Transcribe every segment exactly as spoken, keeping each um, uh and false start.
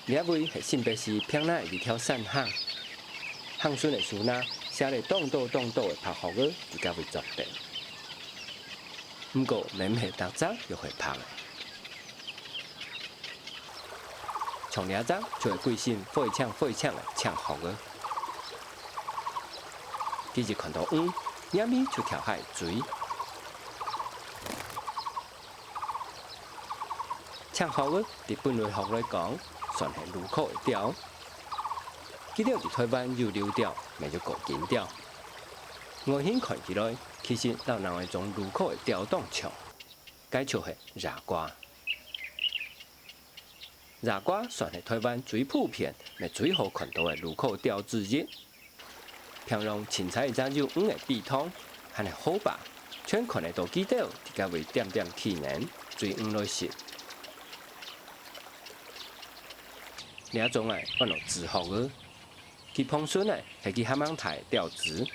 這位係新北市坪林一條山坑，坑脣个樹林，躡了當多當多个白殼仔，佇該位作伴。毋過，乜毋係逐隻又會白个。像這隻就係歸身火青火青个青殼仔。佢一看到魚，黏尾就跳下去追。 青殼仔，對分類學來講，算係鱸殼个鳥。佢兜在臺灣有鱸鳥，乜有高肩鳥。外形看起來，其實摎另外一種鱸殼个鳥當像，該就係野瓜。野瓜算係臺灣最普遍、乜最好看到个鱸殼鳥之一。 坪林清采一隻有魚个陂塘，還係河壩，全看得到佢兜佇該位恬恬企等，追魚來食。這種仔安到雉殼仔，佢旁脣仔係佢較吂大个鳥子，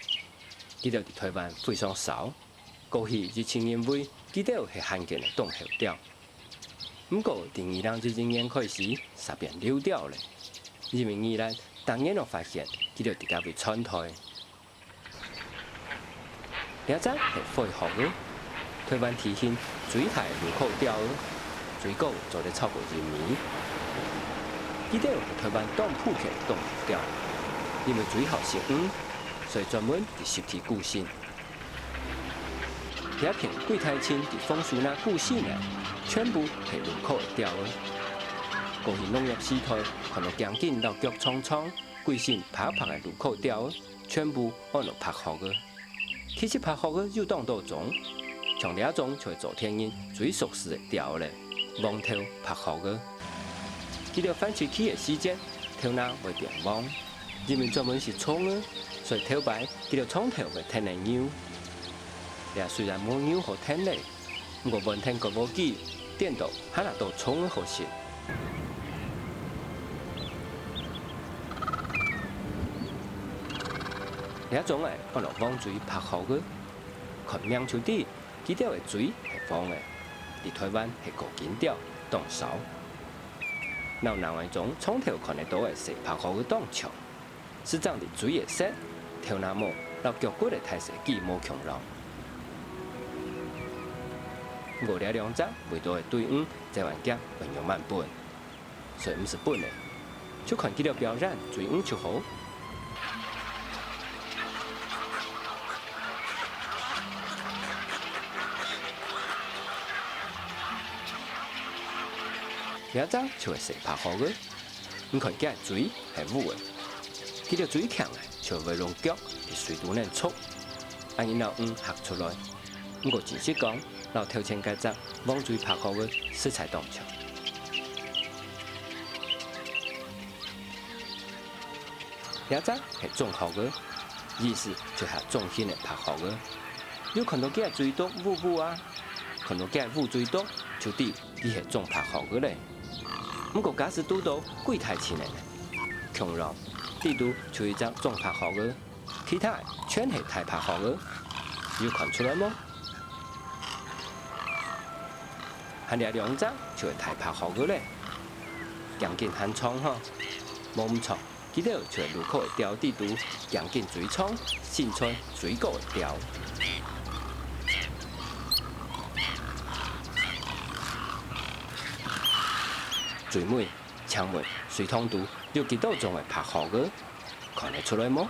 佢兜在臺灣非常少。 過去一直認為佢兜係罕見个當候鳥。毋過，自二零一一年開始，煞變鱸鳥咧，因為宜蘭逐年都發現佢兜佇該位穿台。這隻係灰殼仔，臺灣體型最大个鱸殼鳥仔，最高做得超過一米。佢兜係臺灣當普遍个當候鳥，因為最好食魚，所以專門佇濕地過身。 這片幾大坵佇楓樹林過身个，全部係鱸殼个鳥仔。過去農業時代，看到頸根摎腳長長、歸身白白个鱸殼鳥仔，全部安到白殼仔。其實白殼仔有當多種，像這種就係昨天人最熟識个鳥咧，黃頭白殼仔。佢兜翻喙齒个時節，頭那會變黃，因為專門食蟲仔，所以頭擺佢兜長透會𢯭等牛。 這雖然無牛好𢯭咧，毋過換𢯭割禾機，顛倒還拿到蟲仔好食。這種仔安到黃嘴白殼仔，看名就知，佢兜个嘴係黃个，佇臺灣係高肩鳥，當少。摎另外一種長透看得到个細白殼仔當像。 斯正佇嘴个色、頭那毛摎腳骨个大細幾無共樣。毋過這兩隻為著愛追魚，走恁遽會仰般分，所以毋使分咧，就看佢兜表演追魚就好。 這隻就係細白殼仔，你看佢个嘴係烏个，佢兜嘴強个就會摎腳佇水肚等捉，恁樣摎魚嚇出來。毋過真實講，摎頭前該隻黃嘴白殼仔實在當像。 這隻係棕殼仔，意思就係棕形个白殼仔。有看到佢个嘴肚烏烏啊，看到佢个烏嘴肚，就知佢係棕白殼仔咧。毋過假使堵到幾大坵个呢？共樣，底肚就一隻棕白殼仔，其他全係大白殼仔。有看出來無？還這兩隻就係大白殼仔咧，頸根還長吼，無毋著。 佢兜就係鱸殼个鳥底肚，頸根最長，身材最高个鳥。最尾，請問水塘肚有幾多種个白殼仔？看得出來無？